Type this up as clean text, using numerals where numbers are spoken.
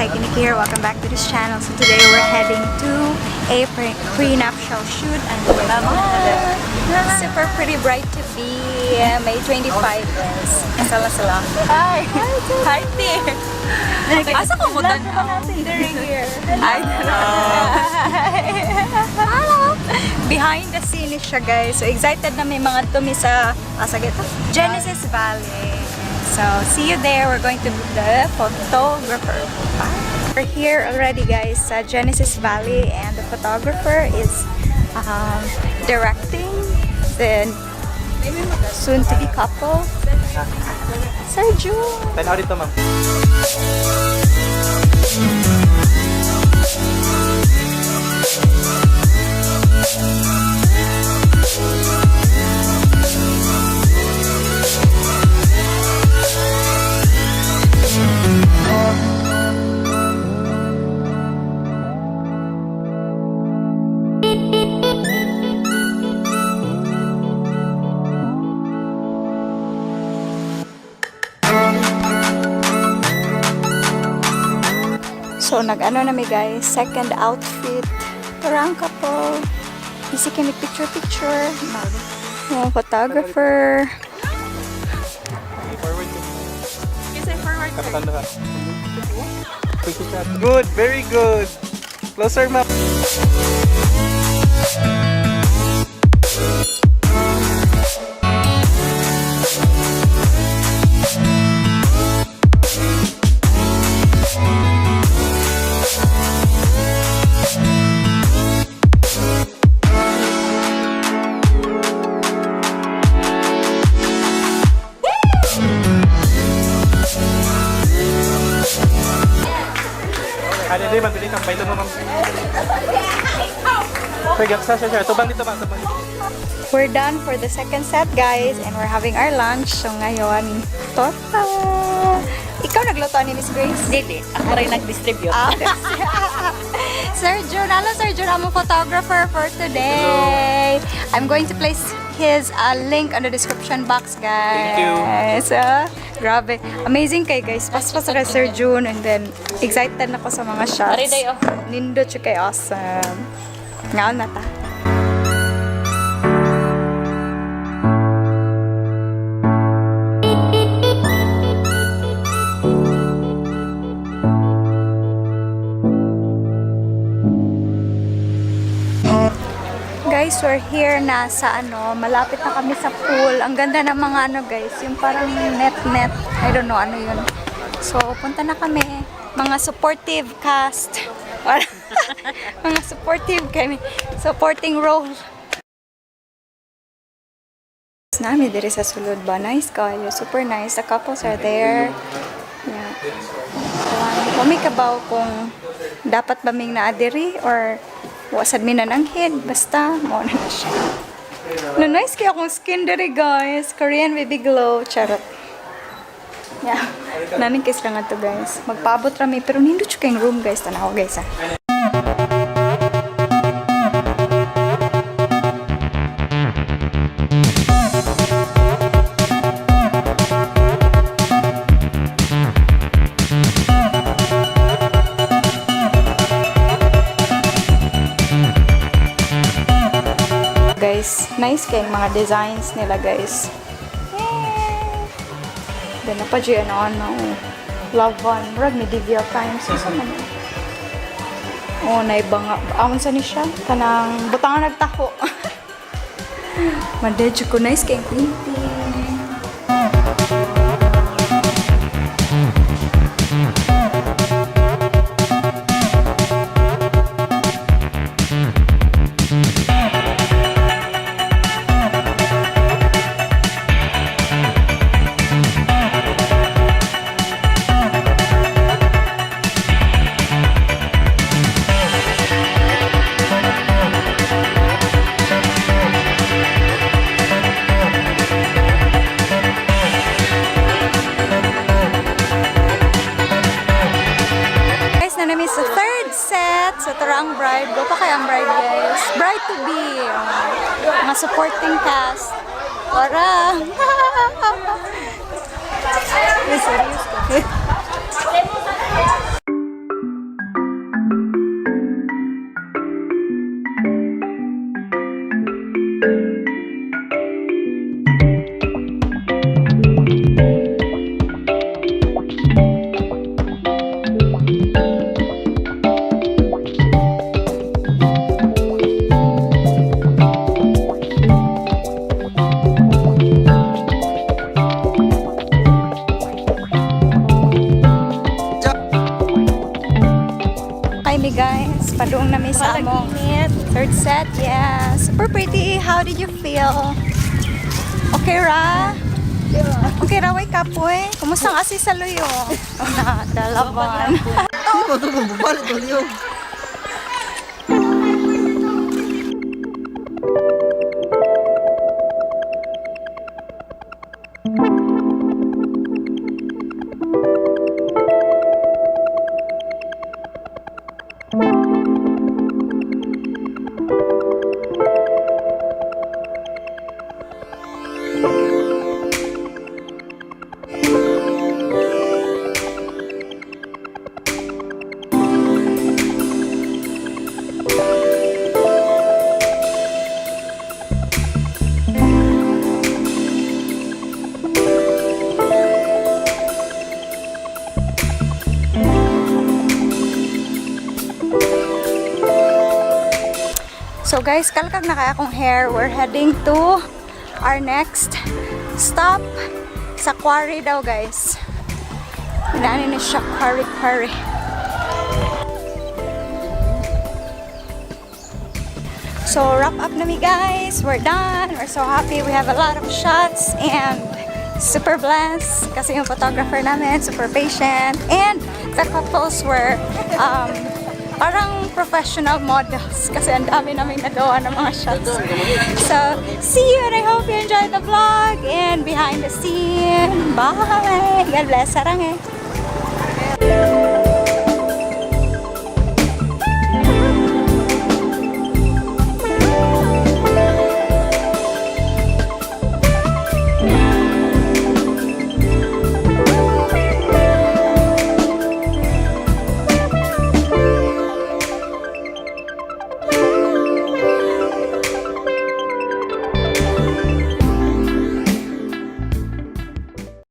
Heike Nikki here. Welcome back to this channel. So today we're heading to a prenuptial shoot and with my super pretty bride to be, May 25, guys. Kasala sila. Hi! Hi, T! Asa ko mo Here. Hi! Hello! Behind the scene siya, guys. So excited na may mga tumi sa asa gito? Genesis Valley. So see you there. We're going to be the photographer. Bye. We're here already, guys, sa Genesis Valley, and the photographer is directing the soon-to-be couple. Sir June! Tanaw dito, ma'am. So, nag-ano na mi, guys, second outfit. Parang couple. Busy kami picture-picture. Mga photographer. Forward. Kapitan duha. Good, very good. Closer, ma'am. Ano din, ma'am, dili kang bailo mo, ma'am. Sir, sir, sir, sir. Tubang dito, ma'am. Tubang dito. We're done for the second set, guys. And we're having our lunch. So, ngayon, torta. Ikaw nagluto ni Miss Grace? Dili, ako rin nag-distribute. Ah, Sir Jun, hello Sir Jun, I'm a photographer for today. I'm going to place his link on the description box, guys. Thank you. Grabe. Amazing kay guys. Paspas kay Sir Jun and then excited na ko sa mga shots. Ari day, oh. Nindot siya kay awesome. Ngaon na ta. Guys, we're here na sa ano, malapit na kami sa pool. Ang ganda ng mga ano guys, yung parang net-net. I don't know ano yun. So, punta na kami. Mga supportive cast. Mga supportive kami. Supporting role. Nami diri sa sulod ba? Nice kayo. Super nice. The couples are there. Yeah. Kami kabaw kung dapat ba ming naadiri or wasad mi na nanghid. Basta, mo na na siya. No, nice kaya akong skin diri, guys. Korean baby glow. Charot. Yeah. Naning kiss lang ato, guys. Magpaabot rami pero nindot siya kayong room, guys. Tanaw, guys, ah. Guys, nice kayong mga designs nila, guys. Yay! Then, pa dyan, ano, ano, love one. Murag medieval times. So, man. Oh, naibanga. Amon sa ni siya. Kanang, butangan nagtaho. Madedyo ko, nice kayong painting. Guys, na namin sa third set. So, tara ang bride. Go pa kay ang bride, guys. Bride to be. Mga supporting cast. Tara! Ay, serious ka. Padung na mi sa among third set. Yeah, super pretty. How did you feel? Okay ra? Okay ra, way kapoy? Kumusta ang asi sa luyo? Na, dalaban. Hindi mo ito kung bumalik ulit. So guys, kalkag na kaya akong hair. We're heading to our next stop sa quarry daw, guys. Inaani ni siya, quarry quarry. So wrap up na mi, guys. We're done. We're so happy. We have a lot of shots and super blessed kasi yung photographer namin super patient and the couples were parang professional models kasi ang dami namin nagawa ng mga shots. So, see you and I hope you enjoyed the vlog and behind the scene. Bye! God bless. Saranghae.